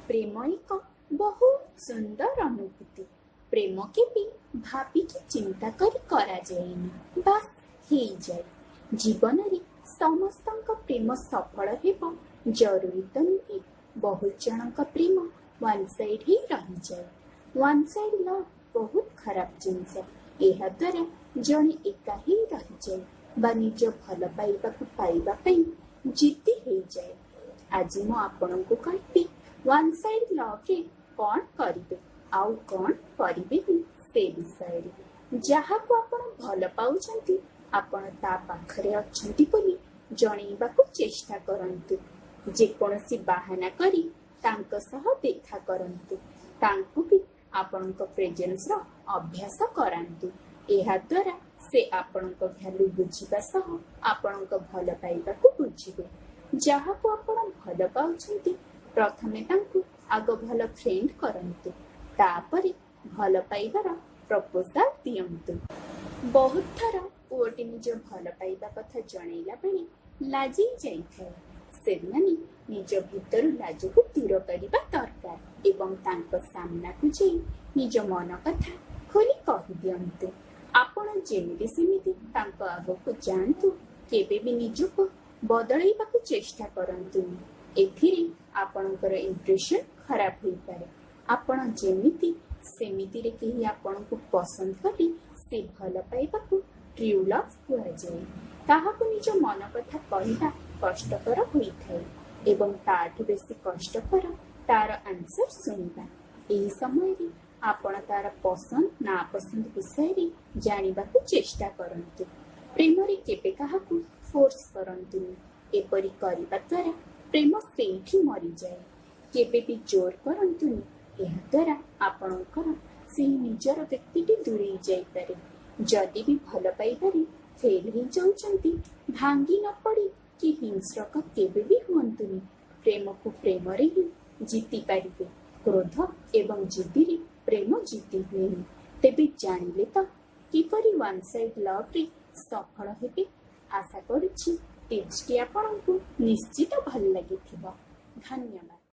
ପ୍ରେମ ଏକ ବହୁତ ସୁନ୍ଦର ଅନୁଭୂତି। ପ୍ରେମ କେବେ ଭାବିକି ଚିନ୍ତା କରି କରାଯାଏନି, ବାସ୍ ହେଇଯାଏ। ଜୀବନରେ ସମସ୍ତଙ୍କ ପ୍ରେମ ସଫଳ ହେବ ଜରୁରୀ ତ ନୁହେଁ। ବହୁତ ଜଣଙ୍କ ପ୍ରେମ ୱାନ୍ ସାଇଡ୍ ହେଇ ରହିଯାଏ। ୱାନ୍ ସାଇଡ୍ ଲଭ୍ ବହୁତ ଖରାପ ଜିନିଷ। ଏହାଦ୍ୱାରା ଜଣେ ଏକା ହେଇ ରହିଯାଏ ବା ନିଜ ଭଲ ପାଇବାକୁ ପାଇବା ପାଇଁ ଜିଦ୍ଦି ହେଇଯାଏ। ଆଜି ମୁଁ ଆପଣଙ୍କୁ କହିବି, ୱାନ୍ ସାଇଡ୍ ଲଭ୍ରେ କ'ଣ କରିବେ ଆଉ କ'ଣ କରିବେନି ସେ ବିଷୟରେ। ଯାହାକୁ ଆପଣ ଭଲ ପାଉଛନ୍ତି, ଆପଣ ତା ପାଖରେ ଅଛନ୍ତି ବୋଲି ଜଣେଇବାକୁ ଚେଷ୍ଟା କରନ୍ତୁ। ଯେକୌଣସି ବାହାନା କରି ତାଙ୍କ ସହ ଦେଖା କରନ୍ତୁ। ତାଙ୍କୁ ବି ଆପଣଙ୍କ ପ୍ରେଜେନ୍ସର ଅଭ୍ୟାସ କରାନ୍ତୁ। ଏହାଦ୍ୱାରା ସେ ଆପଣଙ୍କ ଭ୍ୟାଲୁ ବୁଝିବା ସହ ଆପଣଙ୍କ ଭଲ ପାଇବାକୁ ବୁଝିବେ। ଯାହାକୁ ଆପଣ ଭଲ ପାଉଛନ୍ତି, ପ୍ରଥମେ ତାଙ୍କୁ ଆଗ ଭଲ ଫ୍ରେଣ୍ଡ କରନ୍ତୁ, ତାପରେ ଭଲ ପାଇବାର ପ୍ରପୋଜାଲ ଦିଅନ୍ତୁ। ବହୁତ ଥର ପୁଅଟି ନିଜ ଭଲ ପାଇବା କଥା ଜଣେଇଲା ବେଳେ ଲାଜେଇ ଯାଇଥାଏ। ସେମାନେ ନିଜ ଭିତରୁ ଲାଜକୁ ଦୂର କରିବା ଦରକାର ଏବଂ ତାଙ୍କ ସାମ୍ନାକୁ ଯାଇ ନିଜ ମନ କଥା ଖୋଲି କହିଦିଅନ୍ତୁ। ଆପଣ ଯେମିତି ସେମିତି ତାଙ୍କ ଆଗକୁ ଯାଆନ୍ତୁ। କେବେ ବି ନିଜକୁ ବଦଳେଇବାକୁ ଚେଷ୍ଟା କରନ୍ତୁନି। ଏଥିରେ ଆପଣଙ୍କର ଇମ୍ପ୍ରେସନ ଖରାପ ହୋଇପାରେ। ଆପଣ ଯେମିତି ସେମିତିରେ କେହି ଆପଣଙ୍କୁ ପସନ୍ଦ କଲେ, ସେ ଭଲ ପାଇବାକୁ ଟ୍ରୁ ଲଭ୍ କୁହାଯାଏ। କାହାକୁ ନିଜ ମନ କଥା କହିବା କଷ୍ଟକର ହୋଇଥାଏ ଏବଂ ତାଠୁ ବେଶୀ କଷ୍ଟକର ତାର ଆନ୍ସର ଶୁଣିବା। ଏହି ସମୟରେ ଆପଣ ତାର ପସନ୍ଦ ନାପସନ୍ଦ ବିଷୟରେ ଜାଣିବାକୁ ଚେଷ୍ଟା କରନ୍ତୁ। ପ୍ରେମରେ କେବେ କାହାକୁ ଫୋର୍ସ କରନ୍ତୁନି। ଏପରି କରିବା ଦ୍ୱାରା ପ୍ରେମ ସେଇଠି ମରିଯାଏ। କେବେ ବି ଜୋର କରନ୍ତୁନି। ଏହାଦ୍ୱାରା ଆପଣଙ୍କର ସେହି ନିଜର ବ୍ୟକ୍ତିଟି ଦୂରେଇ ଯାଇପାରେ। ଯଦି ବି ଭଲ ପାଇବାରେ ଫେଲ୍ ହେଇଯାଉଛନ୍ତି, ଭାଙ୍ଗି ନ ପଡ଼ି କି ହିଂସ୍ରକ କେବେ ବି ହୁଅନ୍ତୁନି। ପ୍ରେମକୁ ପ୍ରେମରେ ହିଁ ଜିତି ପାରିବେ। କ୍ରୋଧ ଏବଂ ଜିଦ୍ଦିରେ ପ୍ରେମ ଜିତି ହୁଏନି। ତେବେ ଜାଣିଲେ ତ କିପରି ୱାନ୍ ସାଇଡ୍ ଲଭ୍ରେ ସଫଳ ହେବେ? ଆଶା କରୁଛି ଟିପ୍ସଟି ଆପଣଙ୍କୁ ନିଶ୍ଚିତ ଭଲ ଲାଗିଥିବ। ଧନ୍ୟବାଦ।